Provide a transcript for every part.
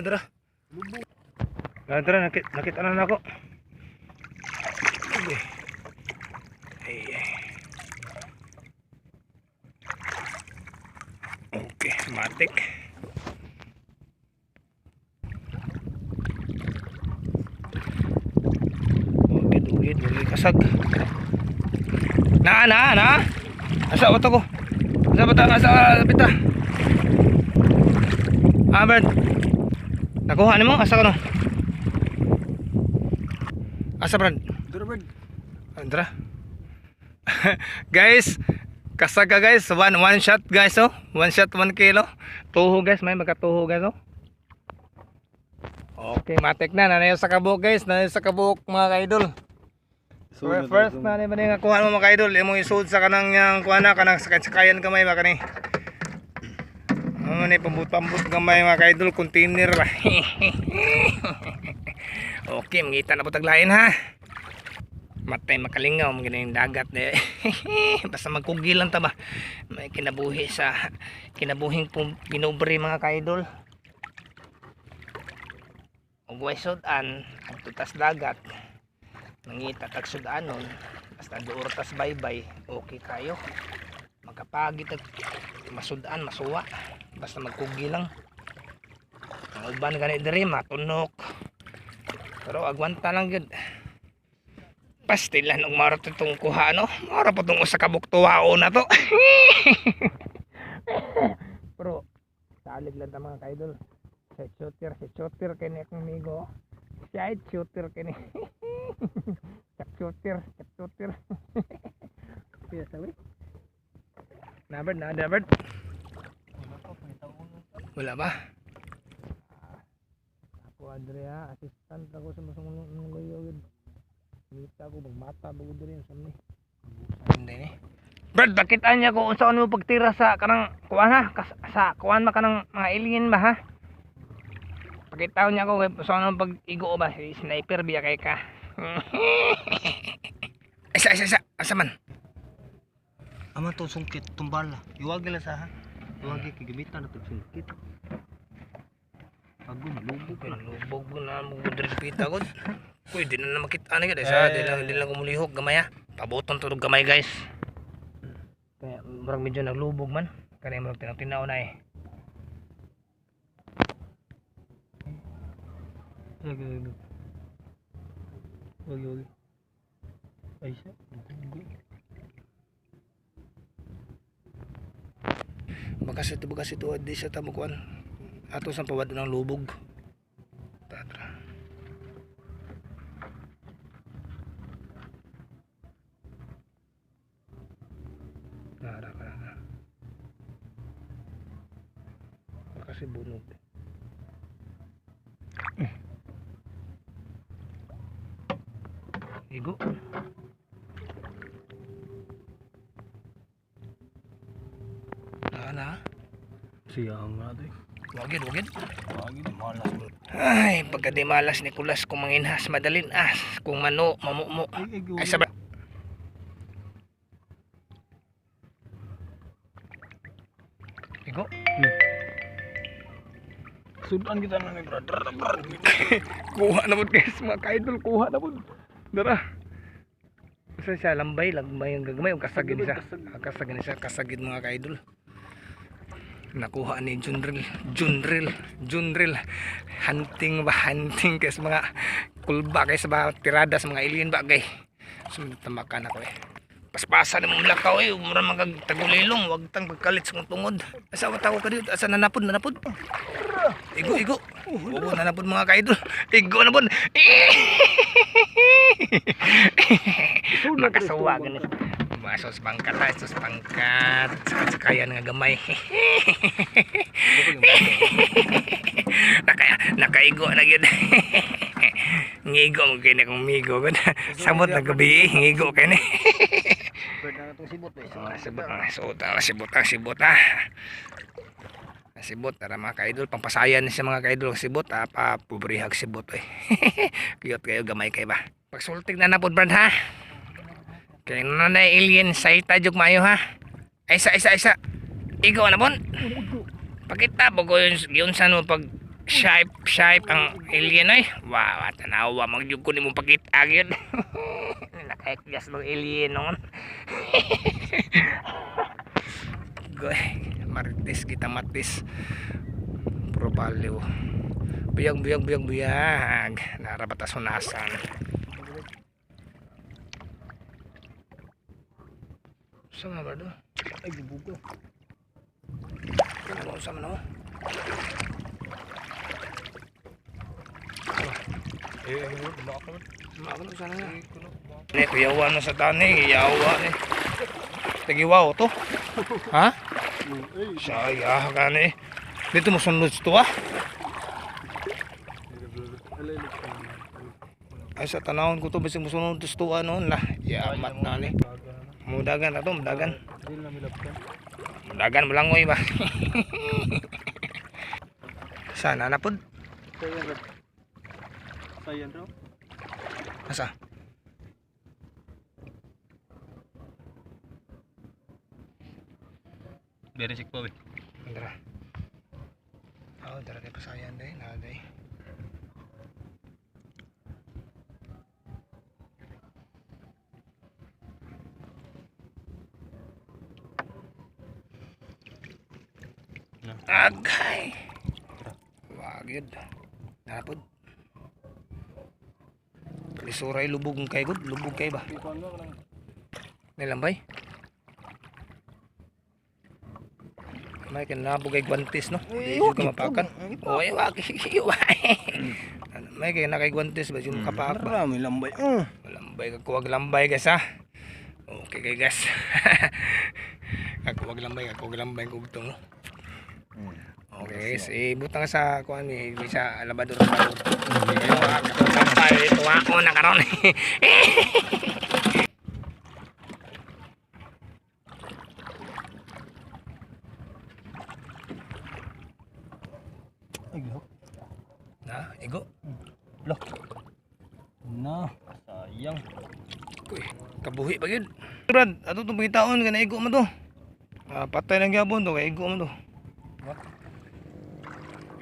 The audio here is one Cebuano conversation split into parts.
Tara. Tara, tara, nakita na nako. Okay. Ay, ay. Okay, matik. Ugid, ugid, ugid, kasag. Na, na, na. Asa ba to ko? Asa ba ta? Asa bita? Ah, Brad. Nakuha nimo? Asa ka no? Asa, Brad? Dura, bird. Andra. Guys, kasaga guys, one one shot guys oh. One shot, 1 kilo. Tuho guys, may magkatuho guys oh. Okay, matik na nanayo sa kabuk guys, nanayo sa kabuk mga kaidol. First na ni man nga kuha mo mga kaidol, imong isud sa kanang yang kuha na kanang sakay-sakayan kamay ba kani. Ano ni pambut-pambut gamay mga kaidol, container ba. Okay, mangita na po taglain ha. Matay makalingaw mga yung dagat eh. Basta magkugi lang ta ba. May kinabuhi sa kinabuhing pinobre mga kaidol. Ug way sudan adto tas dagat. Mangita tag sudanon basta duor tas baybay, okay kayo. Magkapagit at masudan masuwa basta magkugi lang. Ang uban gani diri matunok. Pero agwanta lang gyud. Pastilan og maro to itong kuha no. Maro po tong usa ka buktuwao na to. Pero salig lang ta mga kaidol. Sa shooter kini akong amigo. Side shooter kini. Sa shooter, sa shooter. Kuya sabi. Nabird, na nabird. Wala ba? Ako Andrea, assistant ako sa masungulong ng layo yun. Kita ko magmata bago diri sa ni. Hindi ni. Brad, bakit anya ko unsa mo pagtira sa kanang kuan ha? Sa kuan ma kanang mga alien ba ha? Pakita niya ko kay unsa mo pag-igo ba si sniper biya kay ka. Isa isa isa asa man? Ama to sungkit tumbala. Iwagi lang sa ha. Iwagi kay gamitan na to sungkit. Agum lubog na. Lubog na mo diri pita gud. Uy, di na na makita na gid. Isa, di lang kumulihok gamay ha. Pabuton to og gamay guys. Kaya murag medyo naglubog man. Kaya murag tinaw-tinaw na eh. Wagi wagi. Wagi wagi. Ay siya. Lubog. Bakas ito di siya tamo kuan. Ato sa pawad ng lubog. Tatra. Nara ka na. Kasi bunog. Igo. Na na. Siya nga to. Wagid, wagid. Wagi di malas. Ay, pagka di malas ni Kulas kung manginhas, madalin as, kung mano, mamumo. Ay ay Ay, sabra. Igo. Sudan kita na ni brother. Kuha na po guys, mga kaidol, kuha na po. Dara. Basta siya, lambay, lambay ang gagamay, ang kasagin siya. Ang kasagin siya, kasagin mga kaidol. Nakuha ni Junril, Junril, Junril. Hunting ba, hunting kay sa mga kulba, kay sa mga tirada, sa mga alien ba, kay. Sumtamakan ako eh. Paspasa na mong lakaw eh, mura mga tagulilong, wag tang pagkalit sa kong tungod. Asa wa tao ka dito, asa nanapod, nanapod. Igo, igo. Oo, nanapod mga kaidol. Igo na po. Makasuwa ganun. Masos pangkat ha, sos pangkat. Sakayan nga gamay. Nakaigo na gyud. Ngigo mo kini kung migo gud. Samot na gabi, ngigo kini. Bird na itong sibot eh. Ah, sibot na, suot na, sibot na, sibot na. Sibot, tara mga kaidol, pampasayan ni siya mga kaidol, sibot, ah, pa, pubrihag sibot, eh. Cute kayo, gamay kayo ba? Pagsultig na na po, Brad, ha? Kaya na na alien, saita, jug mayo, ha? Ay, isa, isa, isa. Ikaw na, bon? Pakita, bago yun, yun saan mo pag Shape, shape ang alien ay. Wow, tanawa magyug ko nimo pakita gyud. Nakaekgas ng alien noon. Goy, marites kita matis. Puro baliw. Buyag, buyag, buyag, buyag. Narabat asunasan. Sa nga ba do? Ay, bubugo. Ano ba sa man oh? Eh, ay, baka. Maano sana nga. Ne, kuyawa no sa tani, yawa ni. Tagiwaw to. Ha? Saya kani. Dito mo sunod to ah. Ay sa tanawon ko to bisag mosunod to sa tuwa noon lah. Yamat na ni. Mudagan na to, mudagan. Mudagan mulangoy ba. Sana na pod. Sayan raw. Asa? Bere sik pa, Dara. Oh, dara kay pasayan day, na day. Agay. Wag yun. Napod. Lisuray lubog kay gud, lubog kay ba? Nilambay. May kinabog kay guantes no. Di jud ka mapakan. Oy, wag. May kay nakay guantes ba jud makapaak ba? Marami lambay. Lambay ka kuwag lambay guys ha. Okay kay guys. Kakuwag lambay, kakuwag lambay kugtong no. Okay guys, ibutang sa kuan ni sa labador labador. Sampay tuwa ko na karon. Ay, gihok. Na, igo. Lah. Na, sayang. Uy, kabuhi pa gyud. Brad, ato tong pangitaon kay naigo man to. Ah, patay lang gyapon to kay igo man to. What?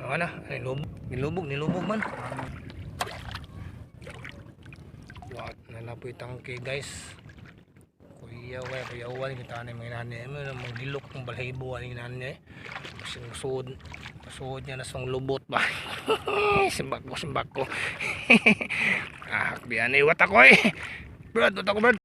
Ano na, ay lubog, nilubog, nilubog man. What na napoy tangke guys. Kuya way, kuya way kita ni mga nani mo magilok tong balhibo ani nani. Sing suod, suod niya na song lubot ba. Simbak ko, simbak ko. Ah, biyan wat ako eh. Brad, wat ako brad.